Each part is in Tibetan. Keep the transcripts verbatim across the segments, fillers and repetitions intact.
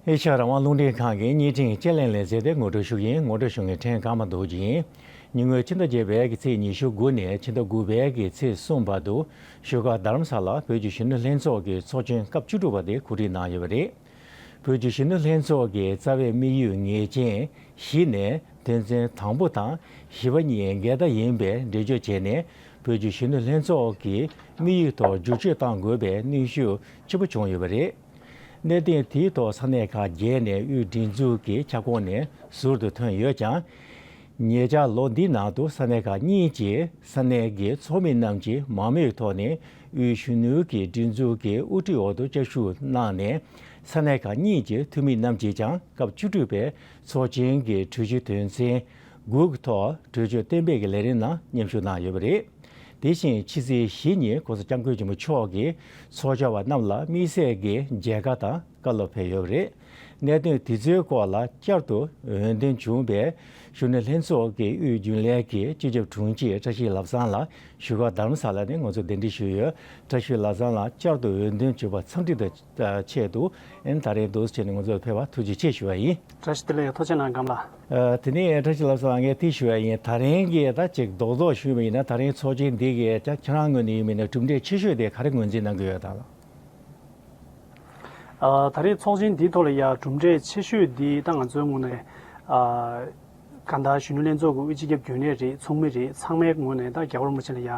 ཨེ་ཤ་ཡ་རང་དབང་རླུང་འཕྲིན་ཁང་གི་བརྙན་འཕྲིན་དཔྱད་གླེང་ལེ་ཚན་དེ་ངོ་སྤྲོད་ཞུ་གི་ཡིན། ངོ་སྤྲོད་ཞུ་མཁན་ཕྲན་ཀརྨ་རྡོ་རྗེ་ཡིན། ཉེ་སྔོན་ཕྱི་ཟླ་བརྒྱད་པའི་གི་ཚེས་ཉི་ཤུ་དགུ་ནས་ཕྱི་ཟླ་དགུ་པའི་གི་ཚེས་གསུམ་བར་དུ་བཞུགས་སྒར་རྡ་རམ་ས་ལར་བོད་ཀྱི་གཞོན་ནུ་ལྷན་ཚོགས་ཀྱི་ཚོགས་ཆེན་སྐབས་བཅུ་དྲུག་པ་དེ་གོ་སྒྲིག་གནང་ཡོད་པ་རེད། བོད་ཀྱི་གཞོན་ནུ་ལྷན་ཚོགས་ཀྱི་རྩ་བའི་དམིགས་ཡུལ་ངེས་ཅན་བཞི་ནས། དོན་ཚན་དང་པོ་དང་བཞི་པ་གཉིས་འགལ་ཟླ་ཡིན་པས་འགྲེལ་བརྗོད་བྱས་ནས། བོད་ཀྱི་གཞོན་ནུ་ལྷན་ཚོགས་ཀྱི་དམིགས་ཡུལ་ཐོག་བསྒྱུར་བཅོས་གཏང་དགོས་པའི་གནོན་ཤུགས་ཆེན་པོ་བྱུང་ཡོད་པ་རེད། གནད་དོན་དེའི་ཐོག་ས་གནས་ཁག་བརྒྱད་ནས་དབུས་སྒྲིག་འཛུགས་ཀྱི་ཁྱབ་ཁོངས་ནས་ཟུར་དུ་ཐོན་ཡོད་ཀྱང་། ཉེ་ཆར་ལོ་འདིའི་ནང་དུ་ས་གནས་ཁག་གཉིས་ཀྱི་ས་གནས་ཀྱི་ཚོགས་མི་རྣམས་ཀྱིས་མང་མོས་ཐོག་ནས་དབུས་གཞོན་ནུ་གི་སྒྲིག་འཛུགས་ཀྱི་དབུ་ཁྲིད་འོག་ཏུ་བསྐྱར་ཞུགས་གནང་ནས། ས་གནས་ཁག་གཉིས་ཀྱི་འཐུས་མི་རྣམས་ཀྱིས་ཀྱང་སྐབས་བཅུ་དྲུག་པའི་ཚོགས་ཆེན་གྱི་གྲོས་གཞི་དོན་ཚན་དགུ་གི་ཐོག་གྲོས་ཆོད་གཏན་འབེབས་ཀྱི་ལས་རིམ་ནང་མཉམ་ཞུགས་གནང་ཡོད་པ་རེད། དེ་བཞིན་ཕྱི་ཚེས་བཞི་ཉིན་༸གོང་ས་༸སྐྱབས་མགོན་ཆེན་པོ་མཆོག་གིས་ཚོགས་བཅར་བ་རྣམས་ལ་དམིགས་བསལ་གྱི་མཇལ་ཁ་དང་བཀའ་སློབ་ཕེབས་ཡོད་པ་རེད། གནད་དོན་དེ་ཚོའི་སྐོར་ལ་བསྐྱར་དུ་འོས་འདེམས་བྱུང་བའི་གཞོན་ནུ་ལྷན་ཚོགས་ཀྱི་དབུས་རྒྱུན་ལས་ཀྱི་སྤྱི་ཁྱབ་དྲུང་ཆེ་བཀྲ་ཤིས་བློ་བཟང་ལགས་བཞུགས་སྒར་རྡ་རམ་ས་ལ་ནས་ང་ཚོ་གདན་འདྲེན་ཞུས་ཡོད། བཀྲ་ཤིས་བློ་བཟང་ལགས་བསྐྱར་དུ་འོས་འདེམས་བྱུང་བ་འཚམས་འདྲི་དང་ཆེད་དུ། ཨེམ། ད་རེས་འདུག་སེ་བྱས་ནས་ང་ཚོར་ཕེབས་པར་ཐུགས་རྗེ་ཆེ་ཞུ་བ་ཡིན། བཀྲ་ཤིས་བདེ་ལེགས། ཐུགས་རྗེ་གནང་། སྒམ་ལགས། ཨ། དེ་ནས་བཀྲ་ཤིས་ལགས་སོ། ངས་དེ་ཞུ་བ་ཡིན། ད་རིང་གི་ད་ཅིག་རྡོག་རྡོག་ཞུས་པ་ཡིན་ན། ད་རིང་ཚོགས་ཆེན་འདི་གི་ད་ཁྱེད་རང་ངོས་ནས་ཡིན་པ་ཡིན་ན་གྲུབ་འབྲས་ཆེ་ཤོས་དེ་ག་རེ་ངོས་འཛིན་གནང་གི་ཡོད་ད་ལགས། ཨ། ད་རེས་ཚོགས་ཆེན་འདིའི་ཐོག་ལ་ཡ་གྲུབ་འབྲས་ཆེ་ཤོས་འདི་ད་ང་ཚོའི་ངོས་ནས། ཨ། གང་ལྟར་གཞོན་ནུ་ལྷན་ཚོགས་ཀྱི་དབུས་སྤྱི་ཁྱབ་རྒྱུན་ལས་རེད། ཚོགས་མི་རེད། ཚང་མའི་ངོས་ནས་ད་རྒྱལ་བ་རིན་པོ་ཆེ་ལ་ཡ་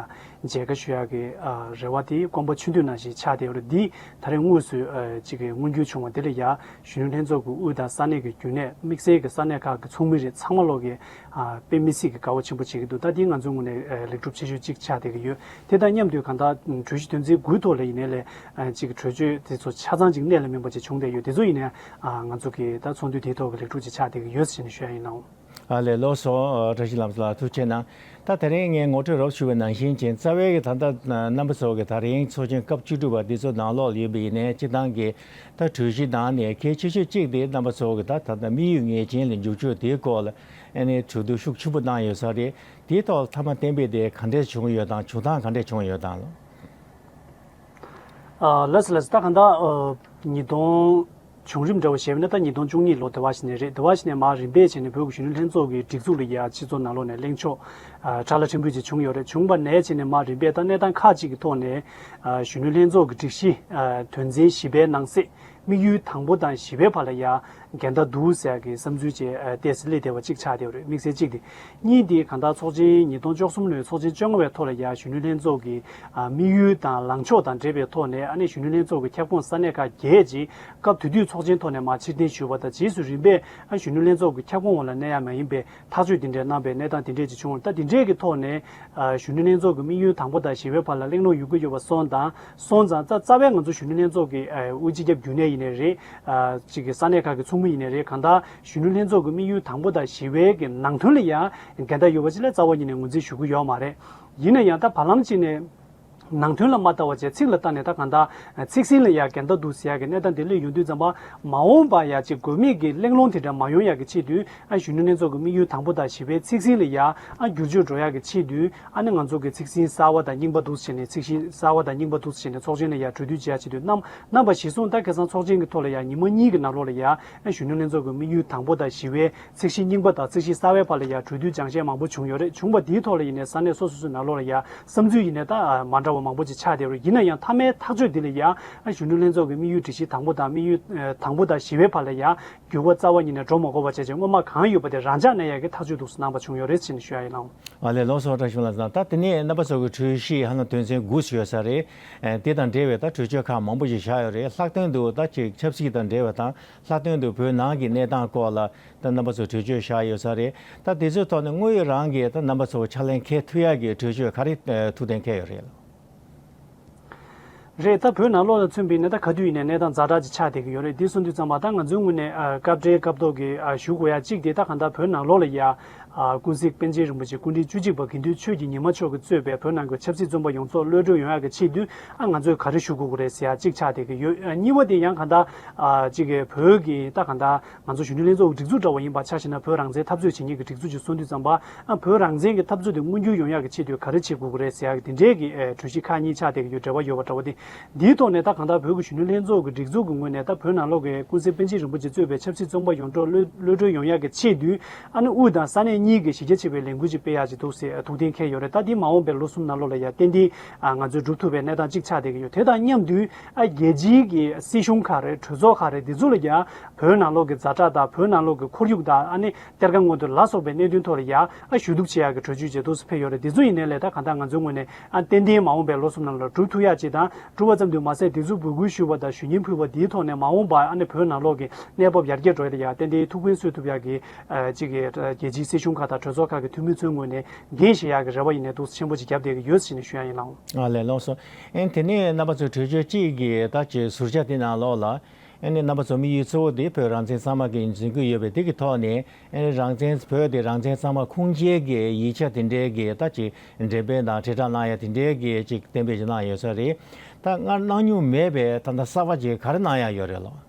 མཇལ་ཁ་ཞུ་ཡག་གི་ཨ་རེ་བ་དེ་སྐོམ་པ་ཆུ་འདོད་ནང་བཞིན་ཆགས་བསྡད་ཡོད་རེད། འདི་ད་རེས་དངོས་སུ་ཨ་ཅིག་གི་མངོན་འགྱུར་བྱུང་བ་དེ་ལ་ཡ་གཞོན་ནུ་ལྷན་ཚོགས་ཀྱི་དབུས་དང་ས་གནས་ཀྱི་རྒྱུན་ལས། དམིགས་བསལ་གྱི་ས་གནས་ཁག་གི་ཚོགས་མི་རེད། ཚང་མ་ལོག་གི་ཨ་དཔེ་མི་སྲིད་ཀྱི་དགའ་བ་ཆེན་པོ་བྱེད་ཀྱི་འདུག་ད་འདི་ང་ཚོའི་ངོས་ནས་ཨ་ལེགས་གྲུབ་ཆེ་ཤོས་གཅིག་ཆགས་བསྡད་ཀྱི་ཡོད། དེ་དང་མཉམ་དུ་གང་ལྟར་གྲོས་གཞི་དོན་ཚན་དགུའི་ཐོག་ལ་ཡིན་ནའི་ལས་ཨ་ཅིག་གྲོས་ཆོད་དེ་ཚོ་ཆ་ཚང་ཅིག་གནད་ལ་སྨིན་པ་ཅིག་བྱུང་བསྡད་ཡོད། དེ་ཚོ་ཡིན་ནའི་ཨ་ང་ཚོ་གི་ད་ཚོགས་འདུ་དེའི་ཐོག་གི་ལེགས་གྲུབ་ཅིག་ཆགས་བསྡད་ཀྱི་ཡོད་ཟེར་ནས་ཞུ་ཡ་ཡིན་ནོ། ཨ་ལས། ལགས་སོ། བཀྲ་ཤིས་ལགས་ལ་ཐུགས་རྗེ་གནང་། ད་དེ་རིང་ངས་ངོ་སྤྲོད་རོབ་ཞུས་པ་ནང་བཞིན་བྱས། རྩ་བའི་གི་ད་ལྟ་རྣམ་པ་ཚོ་གི་ད་རིང་ཚོགས་ཆེན་སྐབས་བཅུ་དྲུག་པ་འདི་ཚོ་ནང་ལོགས་ལ་ཡོད་པ་ཡིན་ནའི། སྤྱིར་བཏང་གི་ད་གྲོས་གཞི་ནང་ནས་གལ་ཆེ་ཤོས་གཅིག་དེ་རྣམ་པ་ཚོ་གི་ད་ད་ལྟ་དམིགས་ཡུལ་ངེས་ཅན་ལ་འགྱུར་བཅོས་དེའི་སྐོར་ལ་ཨ་ནི་གྲོས་བསྡུར་ཤུགས་ཆེན་པོ་གནང་ཡོད་ས་རེད། དེའི་ཐོག་མཐའ་མ་གཏན་འབེབས་དེ་ག་འདྲས་བྱུང་ཡོད་དང་། བྱུང་སྟངས་ག་འདྲས་བྱུང་ཡོད་དང་ལགས། ཨ། ལགས་སོ་ལགས་སོ། ད་གང་ལྟར་ཨ་ཉིས་སྟོང་བྱུང་རིམ་འདྲ་བོ་བཤད་པ་ཡིན་ན། ད་ཉིས་སྟོང་བཅུ་གཉིས་ལོ་དེ་བ་ཞིག་ནས་རེད། དེ་བ་ཞིག་ནས་མར་རིམ་པས་བྱས་ནས་བོད་ཀྱི་གཞོན་ནུ་ལྷན་ཚོགས་ཀྱི་སྒྲིག་འཛུགས་ལ་ཡ་སྤྱི་ཚོགས་ནང་ལོགས་ནས་གླེང་ཕྱོགས་ཨ་ཁྲ་ལ་ཕྲན་བུ་ཅིག་བྱུང་ཡོད་རེད། བྱུང་བ་ནས་བྱས་ནས་མར་རིམ་པས་ད་གནས་སྟངས་ཁག་ཅིག་གི་ཐོག་ནས་ཨ་གཞོན་ནུ་ལྷན་ཚོགས་ཀྱི་སྒྲིག་གཞི་ཨ་དོན་ཚན་བཞི་པའི་ནང་གསེས་དམིགས་ཡུལ་དང་པོ་དང་བཞི་པའི་བར་ལ་ཡ་འགལ་ཟླ་འདུག་ཟེར་ཡག་གི་བསམ་ཚུལ་བཅས་ཨ་ཏོག་ཙམ་སླེབས་བསྡད་པ་གཅིག་ཆགས་བསྡད་ཡོད་རེད། དམིགས་བསལ་གཅིག་དེ། གཉིས་དེ་གང་ལྟར་ཚོགས་ཆེན་ཉིས་སྟོང་བཅུ་གསུམ་ལོའི་ཚོགས་ཆེན་བཅོ་ལྔ་པའི་ཐོག་ལ་ཡ་གཞོན་ནུ་ལྷན་ཚོགས་ཀྱི་ཨ་དམིགས་ཡུལ་དང་ལངས་ཕྱོགས་དང་འབྲེལ་བའི་ཐོག་ནས། ཨ་ནི་གཞོན་ནུ་ལྷན་ཚོགས་ཀྱི་ཁྱབ་ཁོངས་ས་གནས་ཁག་བརྒྱད་ཅིག་སྐབས་དེ་དུས་ཚོགས་ཆེན་ཐོག་ནས་མར་ཕྱིར་འཐེན་ཞུས་པ་དང་། རྗེས་སུ་རིམ་པས་ཨ་གཞོན་ནུ་ལྷན་ཚོགས་ཀྱི་ཁྱབ་ཁོངས་འོག་ལ་གནས་ཡ་མ་ཡིན་པའི་ཐག་གཅོད་དེ་འདྲའི་གནང་པའི་གནས་སྟངས་དེ་འདྲས་ཅིག་བྱུང་བ་རེད། ད་དེ་འདྲས་ཀྱི་ཐོག་ནས་ཨ་གཞོན་ནུ་ལྷན་ཚོགས་ཀྱི་དམིགས་ཡུལ་དང་པོ་དང་བཞི་པའི་བར་ལ་གླེང་སློང་ཡོང་གི་ཡོད་པ་སོང་དང་། སོང་ཙང་ད་རྩ་བའི་ང་ཚོ་གཞོན་ནུ་ལྷན་ཚོགས་ཀྱི་ཨ་དབུས་སྤྱི་ཁྱབ་རྒྱུན་ལས་ཡིན་ནའི་རེད། ཨ་ཅིག་གི་ས་གནས་ཁག་གི་ཚོགས་མི་ཡིན་ནའི་རེད། གང་ལྟར་གཞོན་ནུ་ལྷན་ཚོགས་ཀྱི་དམིགས་ཡུལ་དང་པོ་དང་བཞི་པའི་གི་ནང་དོན་ལ་ཡང་འགལ་ཟླ་ཡོད་པ་ཅིག་ལ་རྩ་བ་ཉིད་ནས་ངོས་འཛིན་ཞུ་གི་ཡོད་མ་རེད། ཡིན་ན་ཡང་ད་བར་ལམ་ཅིག་ནས་ནང་དོན་ལ་མ་ལྟ་བ་བྱས། ཚིག་ལ་ལྟ་ནས་ད་གང་ལྟར་ཚིག་ཟིན་ལ་ཡང་འགལ་ཟླ་འདུག་ཟེར་ཡག་གི་གནས་སྟངས་དེ་སླེབས་ཡོང་དུས་ཙམ་པ། མ་འོངས་པར་ཡང་ཅིག་དགོས་མེད་ཀྱི་གླེང་སློང་དེ་འདྲ་མ་ཡོང་ཡག་གི་ཆེད་དུ། ཨ་གཞོན་ནུ་ལྷན་ཚོགས་ཀྱི་དམིགས་ཡུལ་དང་པོ་དང་བཞི་པའི་ཚིག་ཟིན་ལ་ཡང་ཨ་བསྒྱུར་བཅོས་འགྲོ་ཡག་གི་ཆེད་དུ། ཨ་ནི་ང་ཚོ་གི་ཚིག་ཟིན་གསར་བ་དང་རྙིང་པ་འདུག་ཟེར་ནས། ཚིག་ཟིན་གསར་བ་དང་རྙིང་པ་འདུག་ཟེར་ནས་ཚོགས་ཆེན་ལ་ཡང་གྲོས་བསྡུར་བྱེད་ཡག་ཆེད་དུ་གནང་གནང་བ་གཞིར་བཟུང་། ད་ཁ་སང་ཚོགས་ཆེན་གྱི་ཐོག་ལ་ཡང་ཉི་མ་གཉིས་ཀྱི་ནང་ལོགས་ལ་ཡང་ཨ་གཞོན་ནུ་ལྷན་ཚོགས་ཀྱི་དམིགས་ཡུལ་དང་པོ་དང་བཞི་པའི་ཚིག་ཟིན་རྙིང་པ་དང་ཚིག་ཟིན་གསར་བའི་བར་ལ་ཡང་གྲོས་བསྡུར་སྦྱང་བཤད་མང་པོ་བྱུང་ཡོད་རེད། བྱུང་བ་འདིའི་ཐོག་ལ་ཡིན་ནའི་ས་གནས་སོ་སོ་སོའི་ནང་ལོགས་ལ་ཡང་བསམ་ཚུལ་ཡིན་ནའི་ད་མ་འདྲ་བ་མང་པོ་ཅིག་ཆགས་བསྡད་ཡོད་རེད། ཡིན་ན་ཡང་མཐའ་མའི་ཐག་གཅོད་འདི་ལ་ཡང་ཨ་གཞོན་ནུ་ལྷན་ཚོགས་ཀྱི་དམིགས་ཡུལ་སྒྲིག་གཞི་དང་པོ་དང་དམིགས་ཡུལ་ཨ་དང་པོ་དང་བཞི་པའི་བར་ལ་ཡང་འགྱུར་བ་རྩ་བ་ཉིད་ནས་འགྲོ་མ་དགོས་པ་བྱས་བྱས། སྔོན་མ་གང་ཡོད་པ་དེ་རང་འཇགས་གནས་ཡག་གི་ཐག་གཅོད་འདུག་སེ་གནང་བ་བྱུང་ཡོད་རེད་ཟེར་ནས་ཞུ་ཡ་ཡིན་ལགས། ཨ་ལས། ལགས་སོ། བཀྲ་ཤིས་ལགས། ད་དེ་ནས་རྣམ་པ་ཚོ་གི་གྲོས་གཞི་ཧ་ལམ་དོན་ཚན་དགུ་ཞིག་ཡོད་ས་རེད། ཨ་དེ་དང་འབྲེལ་བའི་ད་གྲོས་ཆོད་ཁག་མང་པོ་ཞིག་བཞག་ཡོད་རེད། ལྷག་དོན་དུ་ད་ཅིག་ཆབ་སྲིད་དང་འབྲེལ་བ་དང་། ལྷག་དོན་དུ་བོད་ནང་གི་གནས་སྟངས་སྐོར་ལ་ད་རྣམ་པ་ཚོ་གྲོས་ཆོད་བཞག་ཡོད་ས་རེད། ད་དེ་ཚོའི་ཐོག་ནས་དངོས་ཡོད་རང་གི་ད་རྣམ་པ་ཚོ་ཕྱག་ལེན་འཁེལ་ཐུབ་ཡག་གི་གྲོས་ཆོད་ག་རེ་ཨ་ཐུགས་གཏན་འཁེལ་ཡོད་རེད། རེད། ད་བོད་ནང་ལོགས་ལ་མཚོན་པ་ཡིན་ན་ད་ག་དུས་ཡིན་ནའི་གནས་སྟངས་ཛ་དྲག་ཅིག་ཆགས་བསྡད་ཀྱི་ཡོད་རེད། དེ་སོང་དུས་ཙམ་པ་ད་ང་ཚོའི་ངོས་ནས་ཨ་སྐབས་འབྲེལ་སྐབས་ཐོག་གི་ཨ་ཞུ་དགོས་ཡ་གཅིག་དེ། ད་གང་ལྟར་བོད་ནང་ལོགས་ལ་ཡ་ ཨ། ཀུན་གཟིགས་པཎ་ཆེན་རིན་པོ་ཆེ་སྐུ་ཕྲེང་བཅུ་གཅིག་པ་དགེ་འདུན་ཆོས་ཀྱི་ཉི་མ་མཆོག་གིས་གཙོས་པའི་བོད་ནང་གི་ཆབ་སྲིད་བཙོན་པ་ཡོངས་རྫོགས་གློད་གྲོལ་ཡོང་ཡག་གི་ཆེད་དུ། ཨ། ང་ཚོས་ག་རེ་ཞུ་དགོས་ཀྱི་རེད་ཟེར་ཡག་གཅིག་ཆགས་བསྡད་ཀྱི་ཡོད། ཨ། གཉིས་པ་དེ་ཡང་གང་ལྟར། ཨ། གཅིག་གི་བོད་ཀྱི་ད་གང་ལྟར་ང་ཚོ་གཞོན་ནུ་ལྷན་ཚོགས་ཀྱི་སྒྲིག་འཛུགས་འདྲ་བ་ཡིན་པ་ཆ་བཞག་ན། བོད་རང་བཙན་འཐབ་རྩོད་བྱེད་མཁན་གྱི་སྒྲིག་འཛུགས་ཅིག་བཟོ་དུས་ཙམ་པ། ཨ། བོད་རང་བཙན་གྱི་འཐབ་རྩོད་དེ་མངོན་འགྱུར་ཡོང་ཡག་གི་ཆེད་དུ་ག་རེ་བྱེད་དགོས་ཀྱི་རེད་ཟེར་ཡག་གི་དེ་འདྲའི་གི། ཨེ། གྲོས་གཞི་ཁག་གཉིས་ཆགས་བསྡད་ཀྱི་ཡོད། འབྲེལ་བ་ཡོད་པ་འདྲ་བོ་དེ། འདིའི་ཐོག་ནས་ད་གང་ལྟར་བོད་ཀྱི་གཞོན་ནུ་ལྷན་ཚོགས་ཀྱི་སྒྲིག་འཛུགས་ཀྱི་ངོས་ནས། ད་བོད་ནང་ལོགས་ཀྱི་ཀུན་གཟིགས་པཎ་ཆེན་རིན་པོ་ཆེ་གཙོས་པའི་ཆབ་སྲིད་བཙོན་པ་ཡོངས་རྫོགས་གློད་གློད་གྲོལ་ཡོང་ཡག་གི་ཆེད་དུ། ཨ་ནི་དབུས་དང་ས་གནས་གཉིས་ཀྱི་གཞི་རྒྱ་ཆེ་བའི་ལས་འགུལ་ཅིག་སྤེལ་ཡག་ཅིག་འདུག་ཟེར་ཐུགས་གཏན་འཁེལ་ཡོད་རེད། ད་འདི་མ་འོངས་པའི་ལོ་གསུམ་ནང་ལོགས་ལ་ཡ་ཏན་ཏན། ཨ། ང་ཚོས་སྒྲུབ་ཐུབ་པའི་གནས་སྟངས་ཅིག་ཆགས་བསྡད་ཀྱི་ཡོད། དེ་དང་མཉམ་དུ། ཨ། རྒྱལ་སྤྱིའི་གི་སྲིད་གཞུང་ཁག་རེད། གྲོས་ཚོགས་ཁག་རེད། འདི་ཚོ་ལ་ཡ་བོད་ནང་ལོགས་ཀྱི་ཛ་དྲག་དང་། བོད་ནང་ལོགས་ཀྱི་ཁོར་ཡུག་དང་། ཨ་ནི་གཏེར་ཁ་སྔོག་འདོན་ལ་སོགས་པའི་གནད་དོན་ཐོག་ལ་ཡ། ཨ། ཞུ་གཏུག་བྱེད་ཡག་གི་གྲོས་ཆོད་ཅིག་འདུག་སེ་ཕེབས་ཡོད་རེད། འདི་ཚོ་ཡིན་ནའི་ལས་ད་གང་ལྟར་ང་ཚོའི་ངོས་ནས། ཨ། ཏན་ཏན་མ་འོངས་པའི་ལོ་གསུམ་ནང་ལ་སྒྲུབ་ཐུབ་ཡག་ཅིག་དང་། སྒྲུབ་པ་ཙམ་དུ་མ་ཟད། འདི་ཚོ་འབོད་སྐུལ་ཞུས་པ་དང་ཞུ་སྙན་ཕུལ་བ་འདིའི་ཐོག་ནས་མ་འོངས་པ། ཨ་ནི་བོད་ནང་ལོགས་ཀྱི་གནས་བབ་ཡར་རྒྱས་འགྲོ་ཡག་ལ་ཡ་ཏན་ཏན་ཐུགས་ཕན་གསོས་ཐུབ་ཡག་གི། ཨ། གཅིག་གི། ཨ། རྒྱལ་སྤྱིའི་སྲིད་གཞུང་ཁག་དང་གྲོས་ཚོགས་ཁག་གི་འཐུས་མི་ཚོའི་ངོས་ནས་འགན་བཞེས་ཡག་གི་རེ་བ་ཡིན་ནའི་འདུག་སེ་ཆེན་པོ་ཅིག་བརྒྱབ་བསྡད་ཀྱི་ཡོད་ཟེར་ནས་ཞུ་ཡག་ཡིན། ལགས། ཨ་ལས། ལགས་སོ། ཨ་ནི་དེ་ནས་རྣམ་པ་ཚོ་གྲོས་ཆོད་གཅིག་གི་ད་ཅིག་ཟུར་བཅད་དེ་ནང་ལོགས་ལ། ཨ་ནི་རྣམ་པ་ཚོ་དམིགས་ཡུལ་གཙོ་བོ་དེ་བོད་རང་བཙན་གཙང་མ་གི་འཛིན་སྐྱོང་ཡོད་པའི་དེ་གི་ཐོག་ནས། ཨ་ནི་རང་བཙན། བོད་དེ་རང་བཙན་གཙང་མ་ཁུངས་སྐྱེལ་གྱི་ཡིག་ཆ་དེ་འདྲའི་གི་ད་ཅིག་འགྲེམས་སྤེལ་དང་དྲིལ་བསྒྲགས་གནང་ཡ་དེ་འདྲའི་གི་ཅིག་གཏན་འབེབས་ཅིག་གནང་ཡོད་ས་རེད། ད་སྔར་གནང་མྱོང་མེད་པའི་ད་ལྟ་གསར་པ་ཅིག་ག་རེ་གནང་ཡ་ཡོད་རེད་ལགས།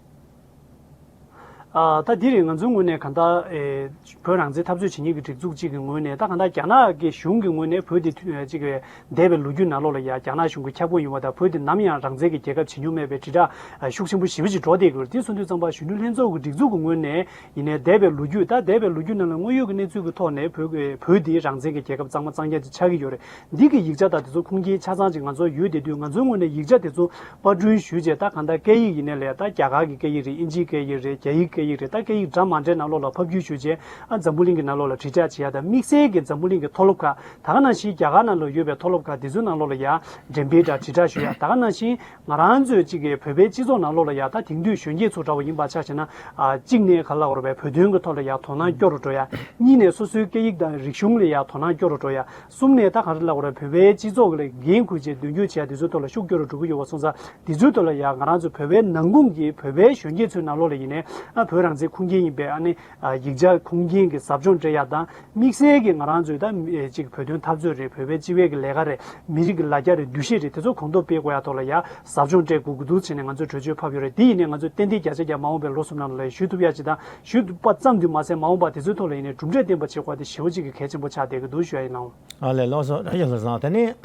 ཨ། ད་འདི་རེད། ང་ཚོའི་ངོས་ནས་གང་ལྟར། ཨེ། བོད་རང་བཙན་འཐབ་རྩོད་བྱེད་མཁན་གྱི་སྒྲིག་འཛུགས་གཅིག་གི་ངོས་ནས། ད་གང་ལྟར་རྒྱ་ནག་གི་གཞུང་གི་ངོས་ནས་བོད་འདི་ཐུ་ཅིག་གི་འདས་པའི་ལོ་རྒྱུས་ནང་ལོགས་ལ་ཡ་རྒྱ་ནག་གཞུང་གི་ཁྱབ་ཁོངས་ཡིན་པ་དང་། བོད་འདི་ནམ་ཡང་རང་བཙན་གྱི་རྒྱལ་ཁབ་བྱེད་མྱོང་མེད་པའི་དྲིལ་བསྒྲགས། ཨ། ཤུགས་ཆེན་པོ་ཞེ་པོ་ཅིག་འགྲོ་བསྡད་ཀྱི་ཡོད་རེད། དེ་སོང་དུས་ཙམ་པ་གཞོན་ནུ་ལྷན་ཚོགས་ཀྱི་སྒྲིག་འཛུགས་ཀྱི་ངོས་ནས་ཡིན་ནའི། འདས་པའི་ལོ་རྒྱུས། ད་འདས་པའི་ལོ་རྒྱུས་ནང་ལ་དངོས་ཡོད་ཀྱི་གནས་ཚུལ་གྱི་ཐོག་ནས་བོད་ཀྱི། བོད་འདི་རང་བཙན་གྱི་རྒྱལ་ཁབ་གཙང་མ་གཙང་རྐྱང་ཅིག་ཆགས་ཀྱི་ཡོད་རེད། འདི་གི་ཡིག་ཆ་དང་དེ་ཚོ་ཁུངས་སྐྱེལ་ཆ་ཚང་ཅིག་ང་ཚོར་ཡོད་བསྡད་དུས། ང་ཚོའི་ངོས་ནས་ཡིག་ཆ་དེ་ཚོ་པར་སྐྲུན་ཞུས་བྱས། ད་གང་ལྟར་སྐད་ཡིག་ཡིན་ནའི་ལས། ད་རྒྱ་གར་གྱི་སྐད་ཡིག་རེད། དབྱིན་ཇིའི་སྐད་ཡིག་རེད། རྒྱ་ཡིག་སྐད་ཡིག་རེད། ད་སྐད་ཡིག་འདྲ་མ་འདྲའི་ནང་ལོགས་ལ་ཕབ་བསྒྱུར་ཞུས་བྱས། ཨ། འཛམ་བུ་གླིང་གི་ནང་ལོགས་ལ་དྲིལ་བསྒྲགས་བྱེད་ཡ་དང་། དམིགས་བསལ་གྱི་འཛམ་བུ་གླིང་གི་མཐོ་སློབ་ཁག། ད་ག་ནང་བཞིན་རྒྱ་གར་ནང་ལ་ཡོད་པའི་མཐོ་སློབ་ཁག་དེ་ཚོའི་ནང་ལོགས་ལ་ཡ་འགྲེམས་སྤེལ་དང་དྲིལ་བསྒྲགས་ཞུ་ཡ། ད་ག་ནང་བཞིན་ང་རང་ཚོའི་གཅིག་གི་བོད་པའི་སྤྱི་ཚོགས་ནང་ལོགས་ལ་ཡ། ད་དེང་དུས་གཞོན་སྐྱེས་ཚོ་འདྲ་བོ་ཡིན་པ་ཆ་བཞག་ན། ཨ། གཅིག་ནས་ག་རེ་ལབ་དགོས་རེད་པས། བོད་དོན་གྱི་ཐོག་ལ་ཡ་དོ་སྣང་སྐྱོ་རུ་འགྲོ་ཡ། གཉིས་ནས་སོ་སོའི་སྐད་ཡིག་དང་རིག་གཞུང་ལ་ཡ་དོ་སྣང་སྐྱོ་རུ་འགྲོ་ཡ། གསུམ་ནས་ད་ག་རེ་ལབ་དགོས་རེད། བོད་པའི་སྤྱི་ཚོགས་ལ་འགན་འཁུར་བྱས་མདུན་སྐྱོད་བྱེད་ཡ་དེ་ཚོའི་ཐོག་ལ་ཤུགས་སྐྱོ་རུ་འགྲོ་གི་ཡོད་པ་སོང་ཙང་། དེ་ཚོའི་ཐོག་ལ་ཡ་ང་རང་ཚོ་བོད་པའི་ནང་ཁུལ་གྱི་བོད་པའི་གཞོན་སྐྱེས་ཚོའི་ནང་ལོགས་ལ་ཡིན་ནའི། ཨ། བོད་རང་བཙན་ཁུངས་སྐྱེལ་ཡིན་པའི། ཨ་ནི། ཨ། ཡིག་ཆ་ཁུངས་སྐྱེལ་གྱི་ཟབ་སྦྱོང་སྤྲད་ཡ་དང་། དམིགས་བསལ་གྱིས་ང་རང་ཚོའི་ད་ཅིག་བོད་དོན་འཐབ་རྩོད་རེད། བོད་པའི་སྤྱི་པའི་གི་ལས་ཀ་རེད། མི་རིགས་ཀྱི་ལ་རྒྱ་རེད། འདུ་ཤེས་རེད། དེ་ཚོ་གོང་མཐོར་སྤེལ་དགོས་ཡ་ཐོག་ལ་ཡ་ཟབ་སྦྱོང་སྤྲད་དགོས་ཀྱི་འདུག་ཟེར་ནས་ང་ཚོས་གྲོས་ཆོད་ཕབ་ཡོད་རེད། དེ་ཡིན་ནའི་ང་ཚོས་ཏན་ཏན་བརྒྱ་ཆ་བརྒྱ་མ་འོངས་པའི་ལོ་གསུམ་ནང་ལ་ཞུ་ཐུབ་ཡ་ཅིག་དང་། ཞུ་ཐུབ་པ་ཙམ་དུ་མ་ཟད། མ་འོངས་པ་དེ་ཚོའི་ཐོག་ལ་ཡིན་ནའི་གྲུབ་འབྲས་བསྟན་པ་བྱེད་དགོས་པ་དེ་ཞེ་པོ་ཅིག་གི་གལ་ཆེན་པོ་ཆགས་བསྡད་ཀྱི་འདུག་ཞུ་ཡ་ཡིན། ལགས། ཨ་ལས། ལགས་སོ། ར་ཇ་ལ་བཟང་། དེ་ནས།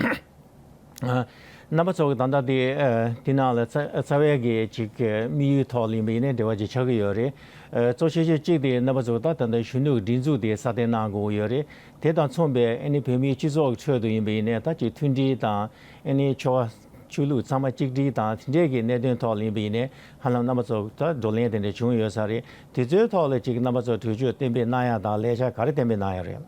ཨ། རྣམ་པ་ཚོ་གི་ད་ལྟ་དེ། ཨ། དེ་ནང་ལ་རྩ་རྩ་བའི་གི་ཅིག་དམིགས་ཡུལ་ཐོག་ལ་ཡིན་པ་ཡིན་ནའི་འབྲེལ་བ་ཅིག་ཆགས་ཀྱི་ཡོད་རེད། ཨ། གཙོ་ཆེ་ཤོས་གཅིག་དེ་རྣམ་པ་ཚོ་ད་ད་ལྟ་གཞོན་ནུ་གི་སྒྲིག་འཛུགས་དེ་སྲ་བརྟན་གནང་དགོས་ཀྱི་ཡོད་རེད། དེ་དང་མཚུངས་པའི། ཨ་ནི་བོད་མིའི་སྤྱི་ཚོགས་ཀྱི་ཁྲོད་དུ་ཡིན་པ་ཡིན་ནའི་ད་ཅིག་མཐུན་སྒྲིལ་དང་། ཨ་ནི་ཆོལ་ཁ་ཆོས་ལུགས་ཚང་མ་གཅིག་སྒྲིལ་དང་དེ་འདྲའི་གི་གནད་དོན་ཐོག་ལ་ཡིན་པ་ཡིན་ནའི་ཧ་ལམ་རྣམ་པ་ཚོ་ད་བགྲོ་གླེང་དེ་འདྲ་བྱུང་ཡོད་ས་རེད། དེ་ཚོའི་ཐོག་ལ་ཅིག་རྣམ་པ་ཚོ་གྲོས་ཆོད་གཏན་འབེབས་གནང་ཡ་དང་ལས་འཆར་ག་རེ་གཏན་འབེབས་གནང་ཡ་རེད།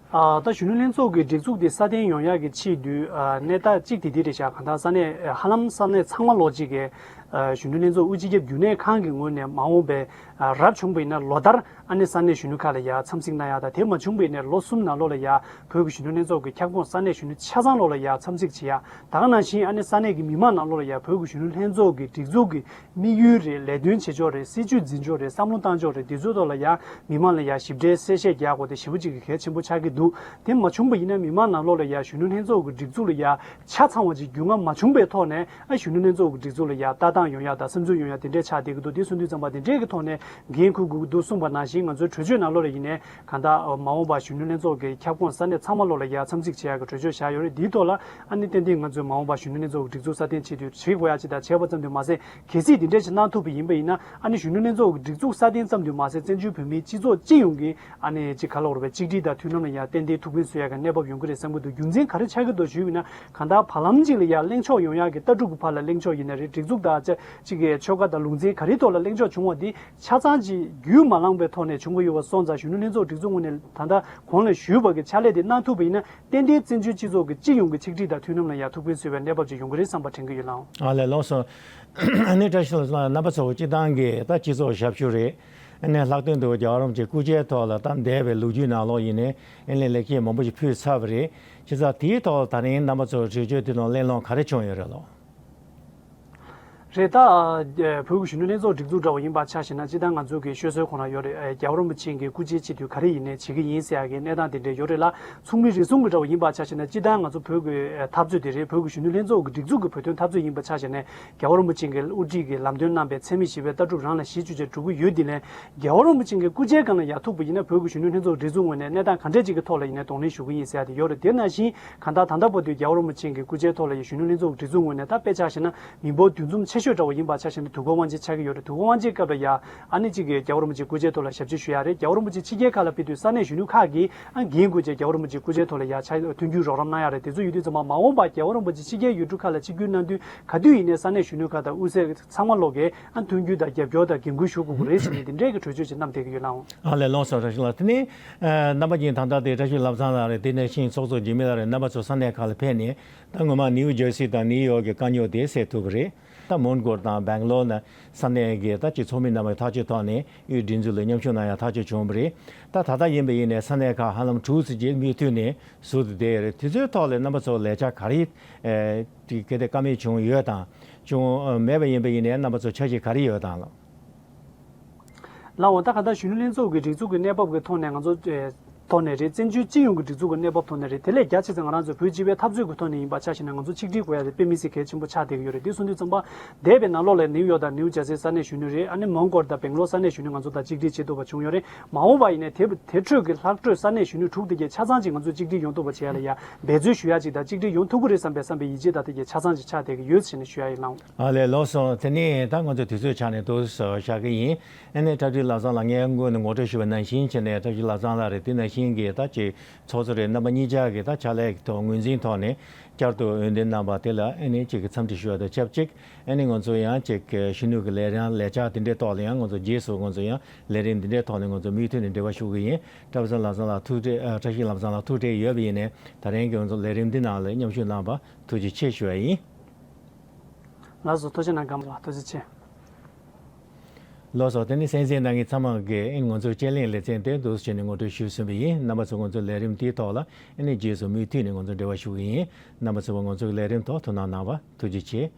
ཨ། ད་གཞོན་ནུ་ལྷན་ཚོགས་ཀྱི་སྒྲིག་འཛུགས་དེ་སྲ་བརྟན་ཡོང་ཡག་གི་ཆེད་དུ། ཨ། གནས་སྟངས་གཅིག་དེ་འདི་རེད་ཤག་གང་ལྟར་ས་གནས། ཧ་ལམ་ས་གནས་ཚང་མ་ལོགས་གཅིག་གི། ཨ། གཞོན་ནུ་ལྷན་ཚོགས་དབུས་སྤྱི་ཁྱབ་རྒྱུན་ལས་ཁང་གི་ངོས་ནས་མ་འོངས་པའི། ཨ། རབ་བྱུང་བ་ཡིན་ན་ལོ་ལྟར། ཨ་ནི་ས་གནས་གཞོན་ནུ་ཁག་ལ་ཡ་འཚམས་གཟིགས་གནང་ཡ་དང་། དེ་མ་བྱུང་བ་ཡིན་ན་ལོ་གསུམ་ནང་ལོགས་ལ་ཡ་བོད་ཀྱི་གཞོན་ནུ་ལྷན་ཚོགས་ཀྱི་ཁྱབ་ཁོངས་ས་གནས་གཞོན་ནུ་ཆ་ཚང་ལོགས་ལ་ཡ་འཚམས་གཟིགས་བྱེད་ཡ། ད་ག་ནང་བཞིན་ཨ་ནི་ས་གནས་ཀྱི་མི་མང་ནང་ལོགས་ལ་ཡ་བོད་ཀྱི་གཞོན་ནུ་ལྷན་ཚོགས་ཀྱི་སྒྲིག་འཛུགས་ཀྱི་དམིགས་ཡུལ་རེད། ལས་དོན་བྱེད་ཕྱོགས་རེད། སྲིད་ཇུས་འཛིན་ཕྱོགས་རེད། བསམ་བློ་བཏང་ཕྱོགས་རེད། འདི་ཚོའི་ཐོག་ལ་ཡ་མི་མང་ལ་ཡ་ཞིབ་ཕྲའི་གསལ་བཤད་རྒྱག་དགོས་དེ་ཞེ་པོ་ཅིག་གི་གལ་ཆེན་པོ་ཆགས་ཀྱི་འདུག་དེ་མ་བྱུང་བ་ཡིན་ན་མི་མང་ནང་ལོགས་ལ་ཡ་གཞོན་ནུ་ལྷན་ཚོགས་ཀྱི་སྒྲིག་འཛུགས་ལ་ཡ་ཆ་ཚང་བ་ཅིག་རྒྱུས་མངའ་མ་བྱུང་བའི་ཐོག་ནས། ཨ། གཞོན་ནུ་ལྷན་ཚོགས་ཀྱི་སྒྲིག་འཛུགས་ལ་ཡ་ལྟ་སྟངས་ཡོང་ཡ་དང་བསམ་ཚུལ་ཡོང་ཡ་དེ་འདྲས་ཆགས་བསྡད་ཀྱི་འདུག་དེ་སོང་དུས་ཙམ་པ་དེ་འདྲས་ཀྱི་ཐོག་ནས་འགན་འཁུར་དགོས་ཀྱི་འདུག་གསུངས་པ་ནང་བཞིན། ང་ཚོའི་གྲོས་ཆོད་ནང་ལོགས་ལ་ཡིན་ནའི་གང་ལྟར་མ་འོངས་པ་གཞོན་ནུ་ལྷན་ཚོགས་ཀྱི་ཁྱབ་ཁོངས་ས་གནས་ཚང་མ་ལོགས་ལ་ཡ་འཚམས་གཟིགས་བྱེད་ཡ་གི་གྲོས་ཆོད་བཞག་ཡོད་རེད། འདིའི་ཐོག་ལ་ཨ་ནི་ཏན་ཏན་ང་ཚོས་མ་འོངས་པ་གཞོན་ནུ་ལྷན་ཚོགས་ཀྱི་སྒྲིག་འཛུགས་སྲ་བརྟན་ཆེད་དུ་བྱེད་དགོས་ཡ་ཅིག་དང་། བྱས་པ་ཙམ་དུ་མ་ཟད། གལ་སྲིད་འདི་འདྲས་ཅིག་གནང་ཐུབ་པ་ཡིན་པ་ཡིན་ན། ཨ་ནི་གཞོན་ནུ་ལྷན་ཚོགས་ཀྱི་སྒྲིག་འཛུགས་སྲ་བརྟན་ཙམ་དུ་མ་ཟད། བཙན་བྱོལ་བོད་མིའི་སྤྱི་ཚོགས་སྤྱི་ཡོངས་ཀྱི་ཨ་ནི་ཅིག་ག་ལབ་དགོས་རེད་པས། གཅིག་སྒྲིལ་དང་མཐུན་ལམ་ལ་ཡང་ཏན་ཏན་ཐུགས་ཕན་གསོས་ཡག་གི་གནས་བབ་ཡོང་གི་རེད་བསམ་གྱི་འདུག་ཞུས་པ་ཡིན་ན། གང་ལྟར་བར་ལམ་གཅིག་ལ་ཡང་གླེང་ཕྱོགས་ཡོང་ཡག་གི། ལྟ་གྲུབ་ཀྱི་བར་ལ་གླེང་ཕྱོགས་ཡིན་ན་རེད། སྒྲིག་འཛུགས་དང་ཅིག་གི་ཆོལ་ཁ་དང་ལུང་ཚན་ག་རེའི་ཐོག་ལ་གླེང་ཕྱོགས་བྱུང་བ་འདི་ཆ་ཚང་ཅིག་རྒྱུས་མ་བླངས་པའི་ཐོག་ནས་བྱུང་གི་ཡོད་པ་སོང་ཙང་། གཞོན་ནུ་ལྷན་ཚོགས་སྒྲིག་འཛུགས་ངོས་ནས་ད་ལྟ་གོང་ལ་ཞུས་པ་གི་ཕྱག་ལས་དེ་གནང་ཐུབ་པ་ཡིན་ན། ཏན་ཏན་བཙན་བྱོལ་སྤྱི་ཚོགས་ཀྱི་སྤྱི་ཡོངས་ཀྱི་གཅིག་སྒྲིལ་དང་མཐུན་ལམ་ལ་ཡང་ཐུགས་ཕན་གསོས་པའི་གནས་བབ་ཅིག་ཡོང་གི་རེད་བསམ་པ་དྲན་གྱི་ཡོད། ལགས། ཨ་ལས། ལགས་སོ། ཨ་ནི་བཀྲ་ཤིས་ལགས། རྣམ་པ་ཚོ་སྤྱི་བཏང་གི་ད་སྤྱི་ཚོགས་ཞབས་ཞུ་རེད། ཨ་ནི་ལྷག་དོན་དུ་རྒྱལ་བ་རིན་པོ་ཆེའི་སྐུ་ཕྱྭའི་ཐོག་ལ་ད་འདས་པའི་ལོ་རྒྱུས་ནང་ལོགས་ཡིན་ནའི་ཨ་ནི་ལེགས་སྐྱེས་མང་པོ་ཞིག་ཕུལ་ཚར་བ་རེད། བྱས་ཙང་དེའི་ཐོག་ལ་ད་རིང་རྣམ་པ་ཚོ་གྲོས་ཆོད་དེ་ནང་གླེང་སློང་ག་རེ་བྱུང་ཡོད་རེད་ལགས། རེད། ད་བོད་ཀྱི་གཞོན་ནུ་ལྷན་ཚོགས་སྒྲིག་འཛུགས་འདྲ་བོ་ཡིན་པ་ཆ་བཞག་ན། སྤྱིར་བཏང་ང་ཚོ་གི་ཤོད་སྲོལ་ཁོ་ན་ཡོད་རེད། རྒྱལ་བ་རིན་པོ་ཆེ་གི་སྐུ་ཕྱྭའི་ཆེད་དུ་ག་རེ་ཡིན་ནའི་བྱེད་ཀྱི་ཡིན་ཟེར་ཡག་གི་གནས་སྟངས་དེ་འདྲ་ཡོད་རེད་ལ། ཚོགས་མི་རེ་ཟུང་གི་འདྲ་བོ་ཡིན་པ་ཆ་བཞག་ན། སྤྱིར་བཏང་ང་ཚོ་བོད་ཀྱི་འཐབ་རྩོད་དེ་རེད། བོད་ཀྱི་གཞོན་ནུ་ལྷན་ཚོགས་ཀྱི་སྒྲིག་འཛུགས་ཀྱི་བོད་དོན་འཐབ་རྩོད་ཡིན་པ་ཆ་བཞག་ན། རྒྱལ་བ་རིན་པོ་ཆེ་གིས་དབུ་ཁྲིད་ཀྱིས་ལམ་སྟོན་གནང་པའི་འཚེ་མེད་ཞི་བའི་ལྟ་གྲུབ་རང་ལ་གཞི་བཅོལ་བྱས་འགྲོ་གི་ཡོད། དེ་ནས་རྒྱལ་བ་རིན་པོ་ཆེ་གི་སྐུ་ཕྱྭའི་སྒང་ལ་ཡར་ཐུག་པ་ཡིན་ན། བོད་ཀྱི་གཞོན་ནུ་ལྷན་ཚོགས་སྒྲིག་འཛུགས་ངོས་ནས་གནས་སྟངས་ག་འདྲས་ཅིག་གི་ཐོག་ལ་ཡིན་ནའི་གདོང་ལེན་ཞུ་གི་ཡིན་ཟེར་ཡག་དེ་ཡོད་རེད། དེ་ནང་བཞིན་གང་ལྟར་ད་ལྟ་བར་དུ་རྒྱལ་བ་རིན་པོ་ཆེ་གི་སྐུ་ཕྱྭའི་ཐོག་ལ་ཡ་གཞོན་ནུ་ལྷན་ཚོགས་སྒྲིག་འཛུགས་ངོས་ནས་ད་དཔེ་ཆ་བཞག་ན་མི་འབོར་བསྡུས་འཛོམས་ཆེ་ཤོས་འདྲ་བོ་ཡིན་པ་ཆ་བཞག་ན་དུས་འཁོར་དབང་ཆེན་ཆགས་ཀྱི་ཡོད་རེད། དུས་འཁོར་དབང་ཆེན་སྐབས་ལ་ཡ་ཨ་ནི་གཅིག་གིས་རྒྱལ་བ་རིན་པོ་ཆེའི་སྐུ་ཕྱྭའི་ཐོག་ལ་ཞབས་ཕྱི་ཞུ་ཡག་རེད། རྒྱལ་བ་རིན་པོ་ཆེ་ཕྱི་རྒྱལ་ཁག་ལ་ཕེབས་དུས་ས་གནས་གཞོན་ནུ་ཁག་གིས་ཨ་འགན་འཁུར་བྱས་རྒྱལ་བ་རིན་པོ་ཆེའི་སྐུ་ཕྱྭའི་ཐོག་ལ་ཡ་ཕྱག་མཐུན་འགྱུར་རོགས་རམ་གནང་ཡག་རེད། དེ་ཚོ་ཡོད་དུས་ཙམ་པ་མ་འོངས་པར་རྒྱལ་བ་རིན་པོ་ཆེ་ཕྱི་རྒྱལ་ཡུལ་གྲུ་ཁག་ལ་ཆིབས་བསྒྱུར་གནང་དུས་ག་དུས་ཡིན་ནའི་ས་གནས་གཞོན་ནུ་ཁག་དང་དབུ་ཚད་ཚང་མ་ལོག་གིས་ཨ་མཐུན་འགྱུར་དང་རྒྱབ་སྐྱོར་དང་འགན་འཁུར་ཞུ་དགོས་ཀྱི་རེད་ཟེར་ནས་དེ་འདྲའི་གི་གྲོས་ཆོད་ཅིག་བསྣམས་བསྡད་ཀྱི་ཡོད་ལགས། ཨ་ལས། ལགས་སོ། བཀྲ་ཤིས་ལགས། དེ་ནས་ཨ་རྣམ་པ་གཉིས་ད་ལྟ་དེ་བཀྲ་ཤིས་བློ་བཟང་ལགས་རེད། དེ་ནས་ཤིང་ཚོགས་གཙོ་འཇིགས་མེད་ལགས་རེད། རྣམ་པ་ཚོ་ས་གནས་ཁག་ལ་ཕེབས་ནས་ད་ངོ་མ་ནིའུ་ཇར་སི་དང་ནིའུ་ཡོག་གི་དཀའ་རྙོག་དེ་སེལ་ཐུབ་ཀྱི་རེད། ད་མོན་གྷོ་དང་སྦེང་ལོར་ནས་ས་གནས་ཀྱི་ད་ཅིག་ཚོགས་མི་རྣམ་པས་ཐག་གཅོད་ཐོག་ནས་དབུས་སྒྲིག་འཛུགས་ལ་མཉམ་ཞུགས་གནང་ཡག་ཐག་གཅོད་བྱུང་བ་རེད། ད་ད་ལྟ་ཡིན་པ་ཡིན་ནའི་ས་གནས་ཁག་ཧ་ལམ་དྲུག་ཙམ་ཅིག་མུ་མཐུད་ནས་ཟུར་དུ་བསྡད་ཡོད་རེད། དེ་ཚོའི་ཐོག་ལ་རྣམ་པ་ཚོ་ལས་འཆར་ག་རེ་ཨེ་དེ་གལ་ཏེ་བཀའ་མོལ་བྱུང་ཡོད་དང་བྱུང་མེད་པ་ཡིན་པ་ཡིན་ནའི་རྣམ་པ་ཚོ་འཆར་གཞི་ག་རེ་ཡོད་དང་ལགས། ལགས་འོང་། ད་ག་ད་གཞོན་ནུ་ལྷན་ཚོགས་ཀྱི་སྒྲིག་འཛུགས་ཀྱི་གནས་བབ་ཀྱི་ཐོག་ནས་ང་ཚོ་ཨེ་ཐོག་ནས་རེད། བཙན་བྱོལ་སྤྱི་ཡོངས་ཀྱི་སྒྲིག་འཛུགས་ཀྱི་གནས་བབ་ཐོག་ནས་རེད། དེ་ལས་རྒྱ་ཆེ་ཚད་ང་རང་ཚོ་བོད་སྤྱི་པའི་འཐབ་རྩོད་ཀྱི་ཐོག་ནས་ཡིན་པ་ཆ་བཞག་ན་ང་ཚོ་ཆིག་སྒྲིལ་དགོས་ཡ་དེ་དཔེ་མི་སྲིད་གལ་ཆེན་པོ་ཆགས་བསྡད་ཀྱི་ཡོད་རེད། དེ་སོང་དུས་ཙམ་པ་འདས་པའི་ནང་ལོགས་ལ་ནིའུ་ཡོག་དང་ནིའུ་ཇར་སི་ས་གནས་གཞོན་ནུ་རེད། ཨ་ནི་མོན་གྷོ་དང་སྦེང་ལོར་ས་གནས་གཞོན་ནུ་ང་ཚོ་དང་ཆིག་སྒྲིལ་བྱེད་ཐུབ་པ་བྱུང་ཡོད་རེད། མ་འོངས་པ་ཡིན་ནའི་དེ་དེ་འཕྲོས་ཀྱི་ལྷག་འཕྲོས་ས་གནས་གཞོན་ནུ་དྲུག་དེ་གས་ཆ་ཚང་ཅིག་ང་ཚོ་ཆིག་སྒྲིལ་ཡོང་ཐུབ་པ་བྱེད་ཡ་ལ་ཡ་འབད་རྩོལ་ཞུ་ཡ་ཅིག་དང་ཆིག་སྒྲིལ་ཡོང་ཐུབ་ཀྱི་རེད་བསམ་པའི་བསམ་པའི་ཡིད་ཆེས་ད་ལྟ་གས་ཆ་ཚང་ཅིག་ཆགས་བསྡད་ཀྱི་ཡོད་ཟེར་ནས་ཞུ་ཡ་ཡིན་ལགས། ཨ་ལས། ལགས་སོ། དེ་ནས་ད་ང་ཚོ་དུས་ཚོད་ཆགས་ནས་འདུག་སེ་བཞག་གི་ཡིན། ཨ་ནི་བཀྲ་ཤིས་ལྷ་བཟང་ལགས་ངས་སྔོན་ནས་ངོ་སྤྲོད་ཞུས་པ་ནང་བཞིན་བྱས་ནས་བཀྲ་ཤིས་ལྷ་བཟང་ལགས་རེད། དེ་ནང་བཞིན་གྱི་ད་ཅིག་ཚོགས་གཙོ་རེད། རྣམ་པ་གཉིས་ཆ་གི་ད་ཕྱག་ལས་ཀྱི་ཐོག་ངོས་འཛིན་ཐོག་ནས་བསྐྱར་དུ་འོས་འདེམས་གནང་བ་དེ་ལ་ཨ་ནི་ཅིག་གི་འཚམས་འདྲི་ཞུ་བ་དང་ཆབས་ཅིག་ཨ་ནི་ང་ཚོ་ཡང་ཅིག་གི་གཞོན་ནུ་གི་ལས་རིམ་ལས་འཆར་དེ་འདྲའི་ཐོག་ལ་ཡང་ང་ཚོ་རྗེས་སུ་ང་ཚོ་ཡང་ལས་རིམ་འདི་འདྲའི་ཐོག་ནས་ང་ཚོ་མུ་མཐུད་ནས་འབྲེལ་བ་ཞུ་གི་ཡིན། བཀྲ་ཤིས་ལྷ་བཟང་ལགས་ཐུགས་ཁྲལ། ཨ། བཀྲ་ཤིས་ལྷ་བཟང་ལགས་ཐུགས་ཁྲལ་ཡོད་པ་ཡིན་ནའི་ད་རིང་གི་ང་ཚོ་ལས་རིམ་འདི་ནང་ལ་མཉམ་ཞུགས་གནང་བ་ཐུགས་རྗེ་ཆེ་ཞུ་བ་ཡིན། ལགས་སོ། ཐུགས་རྗེ་གནང་། ཀརྨ་ལགས་ཐུགས་རྗེ་ཆེ། ལགས་སོ། དེ་ནི་གསན་གཟིགས་གནང་མཁན་ཚང་མ་གིས་ཨེ་ང་ཚོའི་དཔྱད་གླེང་ལེ་ཚན་དེ་འདུག་སེ་བྱས་ནས་ངོ་སྤྲོད་ཞུས་ཟིན་པ་ཡིན། རྣམ་པ་ཚོ་ང་ཚོའི་ལས་རིམ་དེའི་ཐོག་ལ་ཨེ་ནི་རྗེས་སུ་མུ་མཐུད་ནས་ང་ཚོ་འབྲེལ་བ་ཞུ་གི་ཡིན། རྣམ་པ་ཚོས་ང་ཚོའི་ལས་རིམ་ཐོག་ཐུགས་སྣང་གནང་བ་ཐུགས་རྗེ་ཆེ།